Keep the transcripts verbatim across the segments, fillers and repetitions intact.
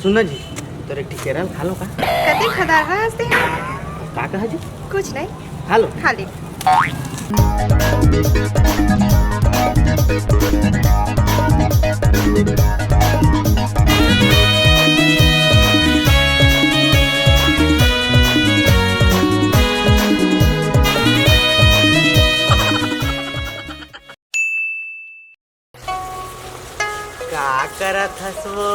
सुन ना जी, तोर एक ठी केरा ल खा लो का? कते खदार हस ते हा? का कहा जी? कुछ नहीं। खा लो। खा ले। का करत हस वो?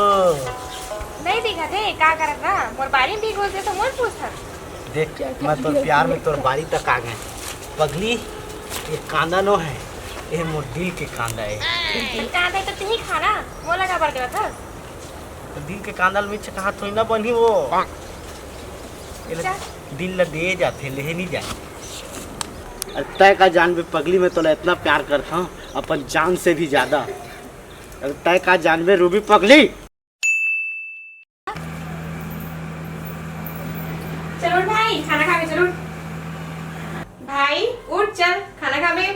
नहीं दिखत हे, का करत ना? मोर बारी में भी घुस दे तो मोर पूछत। देख, मैं तोर प्यार में तोर बारी तक आ गए। पगली, ये कांदा नो है, ये मोर दिल के कांदा है। तो कांदा है तो तुही खा ना, मोला का बर देवत हस? तो दिल के कांदा ल मिर्च कहाँ थोड़ी ना बनी वो। ये ले, चल। दिल ला दे जाथे, लेहे नहीं जाए। अरे तय का जानबे पगली, मैं तोला इतना प्यार करता हूँ, अपन जान से भी ज्यादा। अरे तय का जानबे रूबी पगली। चल उठ भाई, खाना खाबे, चल उठ। भाई, उठ, चल, खाना खाबे।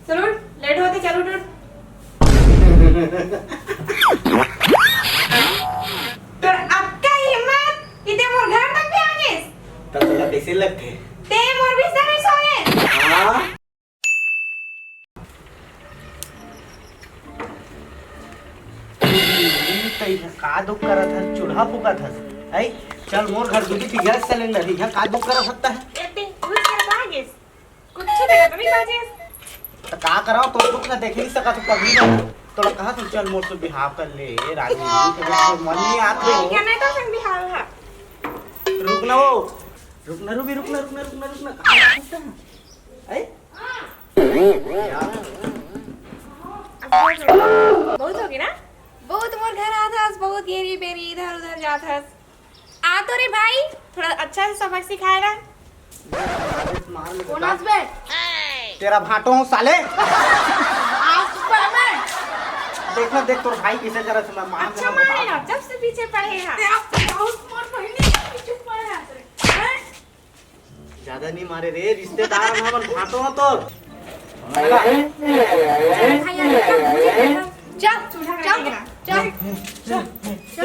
चल उठ, लेट होथे, चल उठ, उठ। तोर अतका हिम्मत कि ते मोर घर तक भी आ गेस? त तोला कइसे लगथे? ते मोर बिस्तर में सोए। हाँ? त इहाँ का दुख करत हस? चूल्हा फूकत हस? ऐ, चल मोर घर दूधी पी गैस सिलेंडर, इहाँ का दुख करत हस तैं? ए, ते, तू घर आ गेस? कुछ तो कमी बाजेस। त का कराव, तोर दुख ला देख नहीं सकत हँव पगली बा। तोला कहा तू चल मोर से बिहाव कर ले, रानी, तोर मन नहीं आत हे। क्या नहीं तो संग बिहाव हा। रुक ना वो, रुक ना रूबी, रुक ना, रुक ना, रुक ना, रुक ना, कहाँ जा सकता है? ऐ? यार। बहुत होगे ना, बहुत मोर घर आत हस, बहुत गेरी बेरी इधर उधर जात हस। आ तो रे भाई, थोड़ा अच्छा से सबक सिखाए ला। मार ले कौन बेटा। हस बे? तेरा भांटो हूँ साले। आज तो मैं। देख ना, देख तोर भाई कैसे करत हे, मैं मार अच्छा देना मारे बता। ना, जब से पीछे पड़े हैं। तेरा बहुत मोर बहिनी के पीछे पड़े हैं। हैं? ज्यादा नहीं मारे रे, रिश्तेदार हम हमन भांटो हो तोर। चल, चल, चल।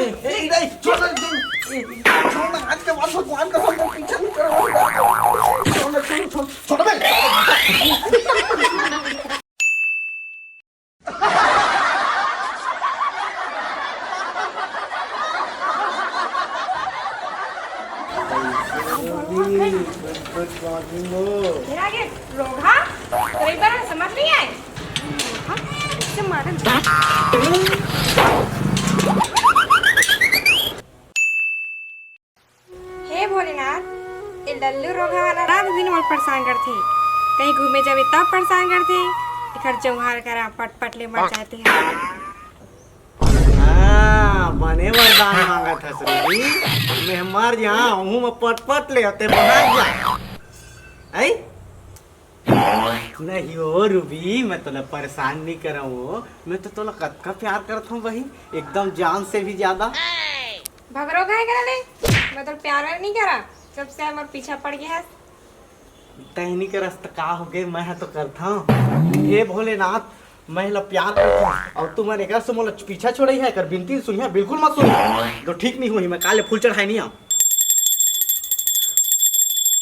ए, नहीं, छोड़, छोड़, छोड़, आज के बाद भगवान का हम पीछा नहीं करो। छोड़, छोड़, छोड़, छोड़ बे। ये आगे रोगहा, तेरे एक बार समझ नहीं आए? हाँ, इससे मारे। हे भोलेनाथ, ए लल्लू रोगहा वाला रात दिन मोर परेशान करथे। कहीं घूमे जाबे तब परेशान करथे। एकर जौहर करा पट पट ले मर जाथे। हाँ, बने वरदान मांगत हस रूबी। मैं मर जाऊं, हूँ मैं पट पट ले, ते बाहर जा। ऐ? नहीं ओ रूबी, मैं तोला परेशान नहीं करव ओ। मैं तो तोला कतका प्यार करत हूँ बहिन, एकदम जान से भी ज्यादा। भगरो काहे करा ले? मैं तो प्यार व्यार नहीं करा, जब से हमर पीछा पड़ गया है। तैं नहीं करस त का हो गए, मैं ह तो करत हूँ। हे भोलेनाथ, मैं ला प्यार करत हूँ और तू मन एकर से मोला पीछा छोड़े है, एकर बिनती सुनिया, बिल्कुल मत सुनिया। तो ठीक नहीं होही, मैं काले फूल चढ़ाए नहीं आऊँ।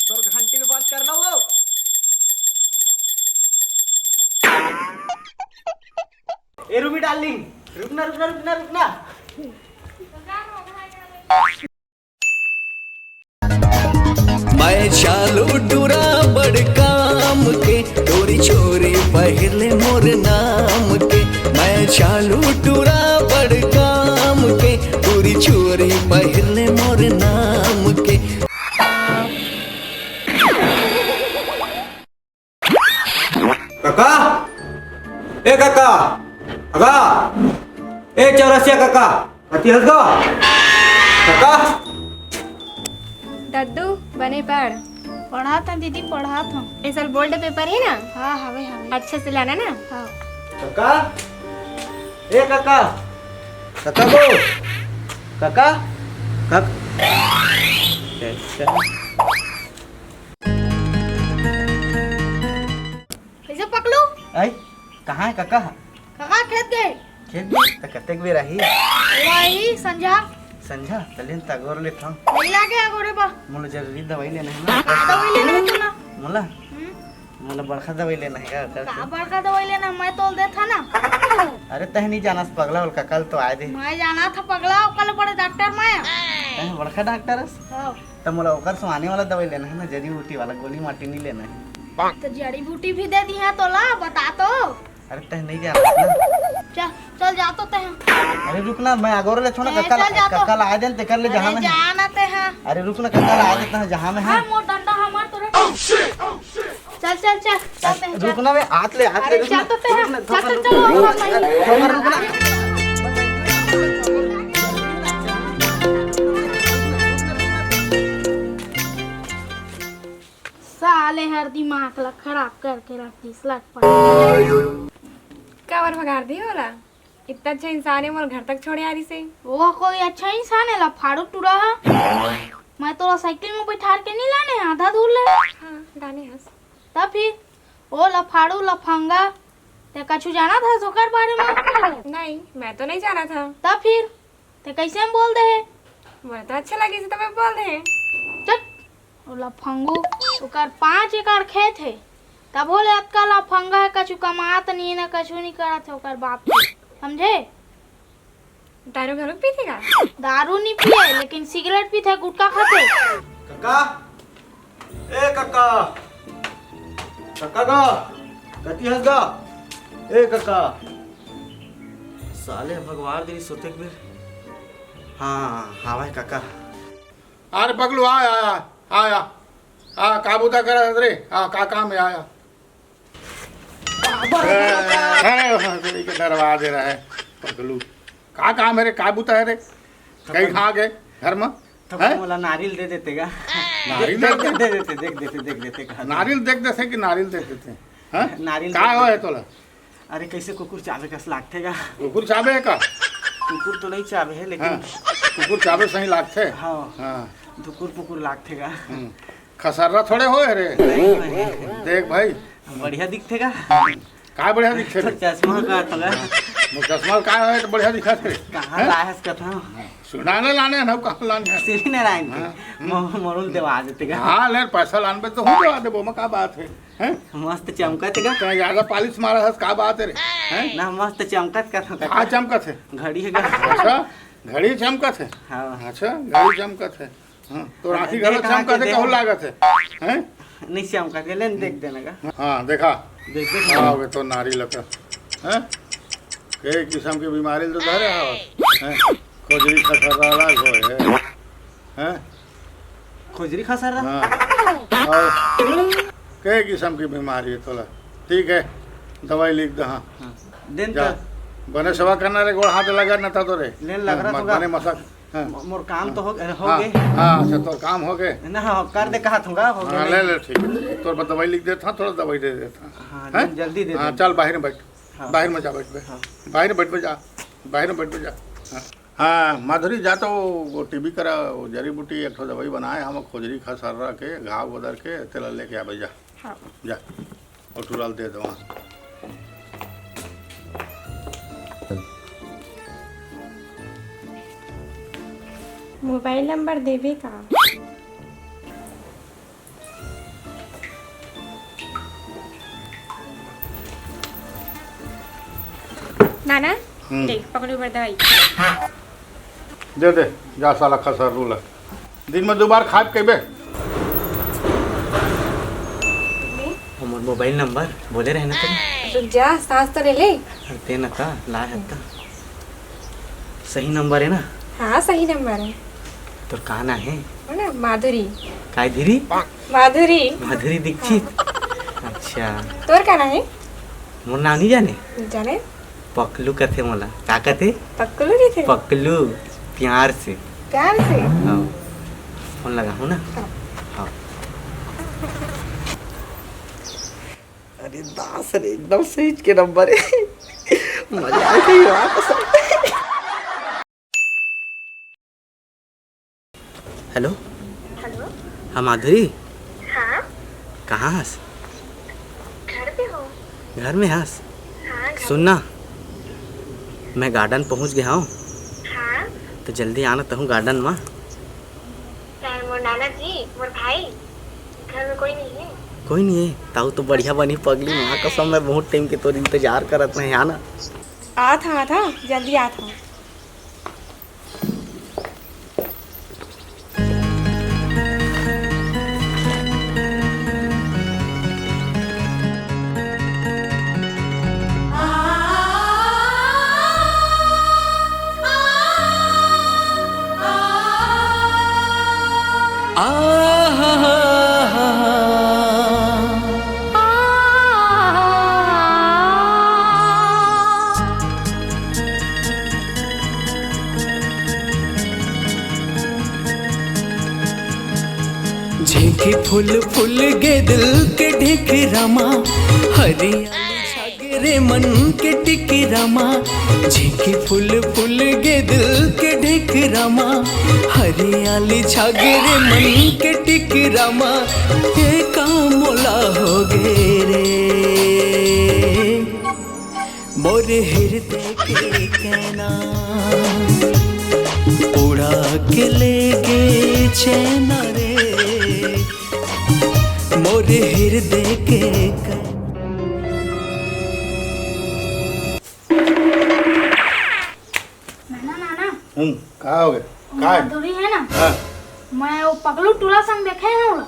तोर घंटी में बात करना वो। ए रूबी डार्लिंग, रुकना, रुकना, रुकना, रुकना। मैं चालू टूरा बड़ काम के, टोरी छोरी पहिरले मोर नाम के। मैं चालू टूरा बड़ काम के, टोरी छोरी पहिरले मोर नाम के। काका, ए काका, काका, ए चौरसिया काका, कति हस गा? काका। दद्दू, बने पढ़। पढ़ात हँव दीदी, पढ़ात हँव। ए साल बोर्ड पेपर हे ना? हाँ, हवे, हवे। अच्छा से लाना ना। हाँ। काका, ए काका, काका गो, काका, काका। कइसे पकलू? आई, कहाँ हे काका? काका खेत गए। खेत गए? त कतेक बेर आही? वही संझा। संझा, त ले न त अगोर लेथंव। नइ लागे अगोरे बा। मोला जरूरी दवाई लेना हे ना। का दवाई लेना हे तोला? मोला? हम्म। मोला बड़का दवाई लेना हे का, ओकर का से? बड़का दवाई लेना, मैं तोल देथंव ना। अरे तैं नइ जानस पगला, ओला कका ल तो आय दे। मैं जानथंव पगला, ओकर ले बड़े डॉक्टर मैं। तैं बड़का डॉक्टर हस? हाँ। त मोला ओकर से आने वाला दवाई लेना हे ना, जड़ी बूटी वाला, गोली माटी नइ लेना हे। त जड़ी बूटी भी दे दिहा तोला, बता तो। अरे तैं नइ जानस ना। चल, चल जा तो तैं। अरे रुक ना, मैं अगोर लेथंव ना, ए, कका ल, चल जा तो। कका ल आय दे न, तेकर ले अरे जहाँ मैं जा ना तैं। अरे रुक ना, कका ल आय दे तहाँ जहाँ मैं हाँ, हे। मोर डंडा हमार तोरे। चल, चल, चल, चल तैं, चल। रुक ना, मैं हाथ ले, हाथ अरे ले, रुक चल ना। तो तैं। रुक ना, चल, चल, चल, रुक ना। रुक ना। साले हर दिमाग ला खराब करके रख दिस, लटपट। काबर भगार दे ओला? इतना अच्छा इंसान हे, मोर घर तक छोड़े आ रहिसे। वो कोई अच्छा इंसान हे, लफाड़ू टूरा हे। मैं तोला साइकिल में बैठार के नइ लाने, आधा दूर ले। हाँ, लाने हस। त फिर, ओ लफाड़ू लफंगा, तैं कछु जानथस ओकर बारे में? नहीं, मैं तो नइ जानथंव। त फिर, तैं कइसे में बोल दे हे? मोला तो अच्छा लगिस, त मैं बोल दे। चुप। ओ लफंगू, ओकर पाँच एकड़ खेत हे, तभो ले अतका लफंगा हे, कछु कमात नइ हे ना, कछु नइ करत हे ओकर बाप के, समझे? दारू घलो पीथे का? दारू नइ पिए, लेकिन सिगरेट पीथे, गुटखा खाथे। कका, ए कका, कका गा, कति हस गा? ए कका, साले भगवार दिनी सोते के बेर। हाँ, हावय कका। अरे पगलू, आ, आ, आ, आ, आ, आ, का बुता करत हस रे? आ, का काम हे? आ, आ। अरे, अरे, तेरी के डरवा दे रहा है, पगलू। का काम हे रे? का बुता हे रे? कहीं खा गए घर में? तो हैं? मोला नारियल दे देते का? नारियल देख, दे देख, दे देते, देख देते, देख देते, कहा था। नारियल देख देते कि नारियल दे देते? हैं? नारियल का दे होय देते। तोला? अरे, कइसे कुकुर चाबे कस लागथे गा? कुकुर चाबे हे का? कुकुर तो नइ चाबे हे, लेकिन हाँ, कुकुर चाबे सही लागथे। हाँ। हाँ। धुकुर पुकुर लागथे गा। हम्म। खसर्रा थोड़े होय रे। नहीं, नहीं। देख भाई। बढ़िया दिखथे गा। का बढ़िया दिखथे तो रे? चश्मा का तो गा। वो चश्मा का होय तो बढ़िया दिखथे रे? कहाँ हैं? लायस कथा? सुनाने लाने हन, कहाँ लाने हन? श्री नारायण के। हाँ। मो-, मोरुल देवा देते गा। हाँ, ले, पैसा लानबे तो हम देवा देबो, ओमा का बात हे? हैं? मस्त चमकत हे गा। तैं ज्यादा पालिश मारा हस, का बात हे रे? हैं? ना, मस्त चमकत का तो का चमकत हे? घड़ी हे गा। अच्छा, घड़ी चमकत हे? हाँ। अच्छा, घड़ी चमकत हे। हाँ, तोर आँखी घलो चमकत हे, कहूँ लागत हे? हैं? नइ चमकत हे, ले न देख देना गा। हाँ, देखा। देख, देख। हाँ, होगे तो नारी लता। हैं? के किसम के बीमारी ल तो धरे हवस? हैं? खोजरी खसर्रा अलग होय हे। हैं? खोजरी खसर्रा? हाँ। अउ के किसम के बीमारी हे तोला? ठीक हे, दवाई लिख दे, हाँ। हाँ, देन जा। त। बने सेवा करना रे, गोड़ हाथ लगा न त तो रे। ले लग हाँ, रहा मत होगा। बने मसक। हाँ। म-, मोर काम तो हो, हो हाँ, गे। हाँ, अच्छा, तोर काम हो गे। ना, हाँ, कर दे, कहा थूंगा, हो हाँ, गे। ले, ले, ठीक हे, ठीक हे। तोर बर दवाई लिख देत हँव, थोड़ा दवाई दे देत हँव। हाँ, हैं? जल्दी दे हाँ, दे। चल, बाहिर में बैठ। हाँ। बाहिर में जा, बैठ बे। हाँ। बाहिर में बैठ बे जा। बाहिर में बैठ बे जा। हाँ। हाँ, माधुरी, जा तो वो टीबी करा, वो जड़ी बूटी एक ठो दवाई बनाए हँव, खोजरी खसर्रा के, घाव बदर के, तेला लेके आबे जा। हाँ। जा। अउ टूरा ल दे दो। मोबाइल नंबर देबे का? नाना, हम्म। ले, पकड़ो बर दवाई। दे दे, जा साला खसर्रू ला। दिन में दो बार खाए कहिबे। हमर मोबाइल नंबर बोले रहे ना तुम। रुक जा, सांस तो ले ले। अरे दे ना ता, लाए हत्ता। सही नंबर हे ना? हाँ, सही नंबर हे। तोर का नाम हे? वो ना, माधुरी। काय धीरी? माधुरी। माधुरी दीक्षित? हाँ। अच्छा। तोर का नाम हे? मोर नाम नइ जाने? जाने? पकलू कथे मोला। का कथे? पकलू कथे? पकलू, प्यार से। प्यार से? हाँ। फोन लगाहूँ ना? हाँ। हाँ। अरे दास रे, एकदम सही के नंबर हे। मजा आ गई बात। हेलो। हेलो। हाँ माधुरी। हाँ। कहाँ हस? घर पे हो। घर में हस? हाँ, घर सुन ना, मैं गार्डन पहुँच गया हूँ। हाँ। तो जल्दी आना तहूँ garden मा। यार, मोर नाना जी, मोर भाई, घर में कोई नहीं है। कोई नहीं है? ताऊ तो बढ़िया बनी पगली, माँ कसम, मैं बहुत time के तोर इंतजार करत रहे, आना। आत हँव, आत हँव, जल्दी आत हँव। झिंकी फूल फूल गे दिल के ढेकरा मा, हरियाली छागे रे मन के टिकरा मा। झिंकी फूल फूल गे दिल के ढेकरा मा, हरियाली छागे रे मन के टिकरा मा। ये का मोला होगे रे, मोर हिरदे के कैना उड़ा के ले गे चैना रे, मोर हिरदे के कैना। नाना, नाना। हम्म, का होगे? का हे? माधुरी हे ना? हाँ। मैं वो पगलू टूरा संग देखे हँव।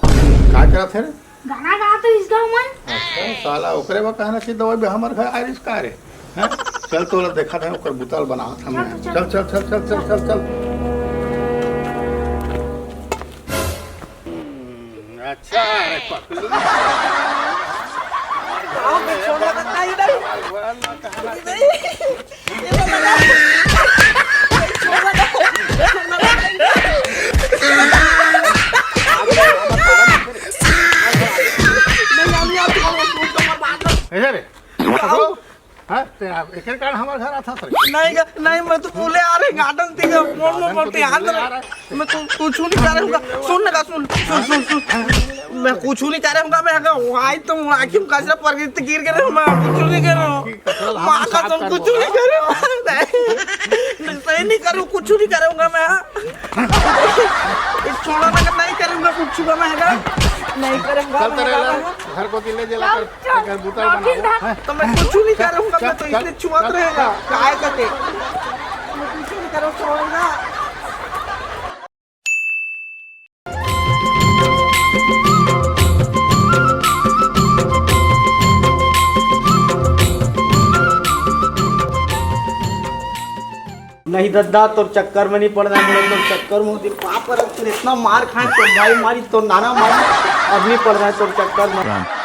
का करत हे रे? गाना गात रहिस गा मन। अच्छा, साला ओकरे बर कहना चाहिए, दवाई भी हमर घर आय रहिस का रे? हैं? चल तोला देखत हँव, ओकर बुता ल बनावत हँव मैं। चल, चल, चल। हम्म, अच्छा, अरे पकड़। गाँव में छोड़ लगत नहीं, नहीं। भगवान ना कहना चाहिए। ऐसा रे। हाँ, तेरा एकर कारण हमारे घर आता था। नहीं गा, नहीं, मैं तो बोले आ रहे garden थी गा, फोन में बोलते याद रहे। मैं तो कुछ नहीं करे हूँ गा। सुन ना गा, सुन, सुन, सुन, सुन। मैं कुछ नहीं करे हूँ गा, मैं गा, वहाँ तो आँखी में कचरा पड़ गई, तो गिर गए, मैं कुछ नहीं करे हूँ। माँ कसम, कुछ नहीं करे हूँ। नहीं, नहीं, सही नहीं करे हूँ, कुछ नहीं करे हूँ गा मैं। छोड़ा ना, नहीं करूँगा कुछ गा मैं गा। नहीं करूँगा चल, तेरे मैं गा। घर को दिले जला कर चल, घर बुता बनाओ। हैं? तो मैं कुछ नहीं करूँगा, मैं तो चल, इसे छुआत चल, रहेगा। चल। काय करके? मैं कुछ नहीं करूँ, छोड़ूंगा। नहीं दद्दा, तोर चक्कर में नहीं पड़ना है, तोर चक्कर में होती पाप, पर तू इतना मार खाए, तोर भाई मारी, तोर नाना मारी, अब नहीं पड़ना है तोर चक्कर में।